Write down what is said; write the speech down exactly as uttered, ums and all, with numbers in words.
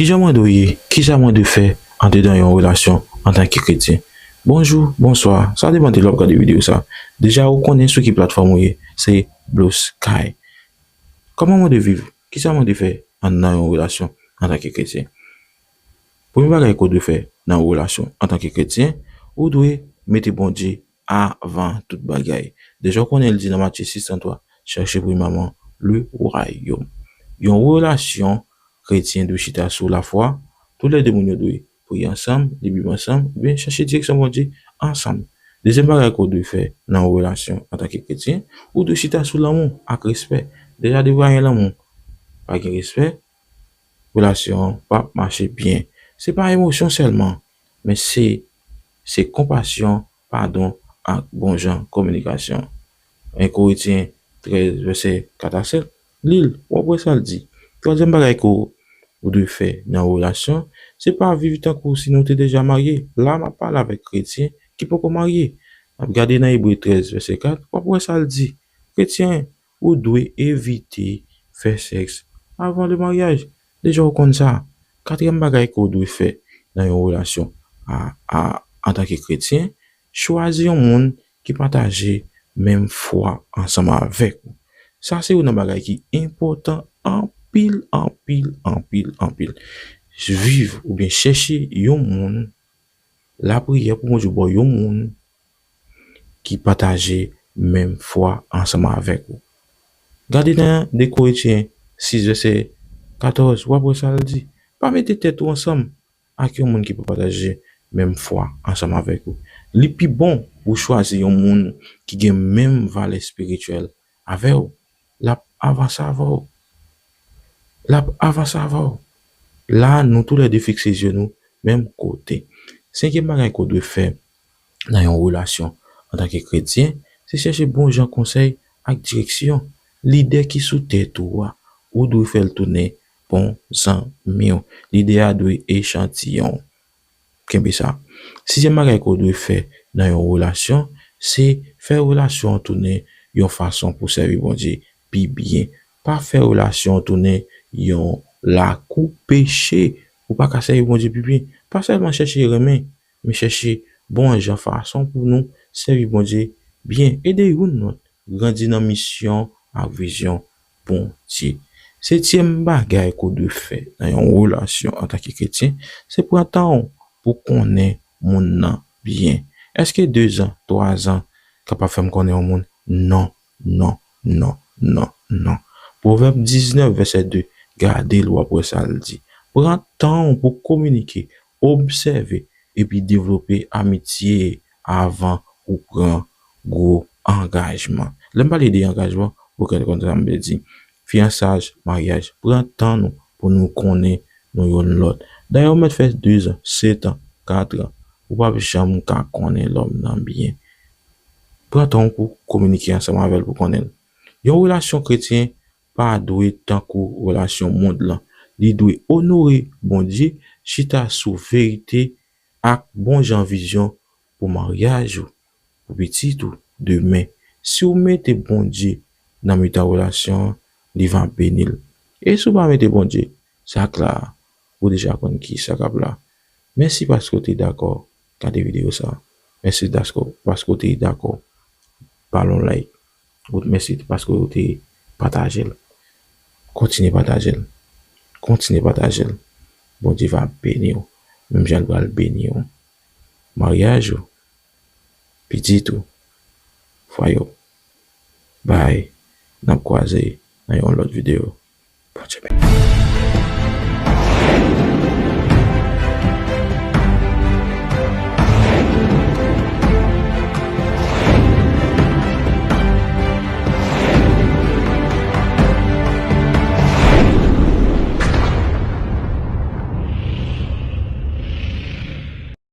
Kijan mwen dwe ye? Kisa mwen dwe fè andedan yon relasyon antanke kretyen? Bonjou, bonswa, sa depann de lè w ap gade videyo sa. Deja ou konnen sou ki platfòm ou ye, se Blue Sky. Kòman mwen dwe viv? Kisa mwen dwe fè andedan yon relasyon antanke kretyen? Premye bagay ke w dwe fè nan yon relasyon antanke kretyen, ou dwe mete Bondye avan tout bagay. Deja w konnen l di nan Matye sis trannntwa, chèche premyèman le royaume. Yon relasyon kretyen dwe chita sou lafwa, toulède moun yo dwe priye ansanm, li Bib ansanm, oubyen chèche direksyon Bondye ansanm. Dezyèm bagay ke w dwe fè nan yon relasyon antanke kretyen, ou dwe chita sou lanmou ak respè. Deja depi pa gen lanmou, pa gen respè, relasyon an p ap mache byen. Se pa emosyon sèlman, men se, se konpasyon, padon ak bon jan kominikasyon. En Korentyen trèz, vèsè kat a sèt, li l, w ap wè sa l di. Twazyèm bagay ke w, ou dwe fè nan yon relasyon, se pa viv tankou si nou te deja marye. La, m ap pale avèk kretyen ki poko marye. N ap gade nan Ebre trèz, vèsè kat, w ap wè sa l di. Kretyen, ou dwe evite fè sèks avan le maryaj. Deja w konn sa. Katriyèm bagay ke w dwe fè nan yon relasyon a, a, antanke kretyen, chwazi yon moun ki pataje menm fwa ansanm avèk ou. Sa se youn nan bagay ki enpòtan anpil, anpil, anpil, anpil. Viv oubyen chèche yon moun, lapriyè pou Bondye ba w yon moun ki pataje menm fwa ansanm avèk ou. Gade nan de Korentyen sis vèsè katòz, w ap wè sa l di. Pa mete tèt ou ansanm ak yon moun ki pa pataje menm fwa ansanm avèk ou. Li pi bon pou w chwazi yon moun ki gen menm valè espirityèl avè w. L ap avanse avè w. L ap avanse avè w. La, nou toulède fikse zye nou menm kote. Senkyèm bagay ke w dwe fè nan yon relasyon antanke kretyen, se chèche bon jan konsèy ak direksyon. Lidè ki sou tèt ou a, ou dwe fè l tounen bon zanmi w. Lidè a dwe echantiyon. Kenbe sa. Sizyèm bagay ke w dwe fè nan yon relasyon, se fè relasyon an tounen yon fason pou sèvi Bondye pi byen. Pa fè relasyon an tounen yon lakou peche. Ou pa ka sèvi Bondye pi byen. Pa sèlman chèche renmen, men chèche bon jan fason pou nou sèvi Bondye byen. Ede youn lòt grandi nan misyon ak vizyon Bondye. Setyèm bagay ke w dwe fè nan yon relasyon antanke kretyen, se pran tan w pou konnen moun nan byen. Èske dezan, twazan kapab fè m konnen yon moun? Non, non, non, non, non. Pwovèb diznèf, vèsè de, gade l, w ap wè sa l di. Pran tan w pou kominike, obsève, epi devlope amitye avan ou pran gwo angajman. Lè m pale de angajman, ou konn sa m vle di. Fiyansaj, maryaj, pran tan nou pou nou konnen nou youn lòt. Dayè, ou mèt fè dezan, setan, katran, ou p ap janm ka konnen lòm nan byen. Pran tan w pou kominike ansanm avè l pou konnen l. Yon relasyon kretyen pa dwe tankou relasyon mond lan. Li dwe onore Bondye, chita sou verite ak bon jan vizyon pou maryaj ou, pou pitit ou, demen. Si w mete Bondye nan mitan relasyon an, li va beni l. E si w pa mete Bondye, sa k la a, ou deja konn ki sa k ap la. Mèsi paske w te dakò gade videyo sa. Mèsi dasko-, paske w te dakò ba l yon like. Ou, mèsi paske w te pataje l. Kontinye pataje l. Kontinye pataje l. Bondye va beni w. Menm jan l pral beni w. Maryaj ou, pitit ou, fwaye w. Bay. N ap kwaze nan yon lòt videyo. Bondye beni.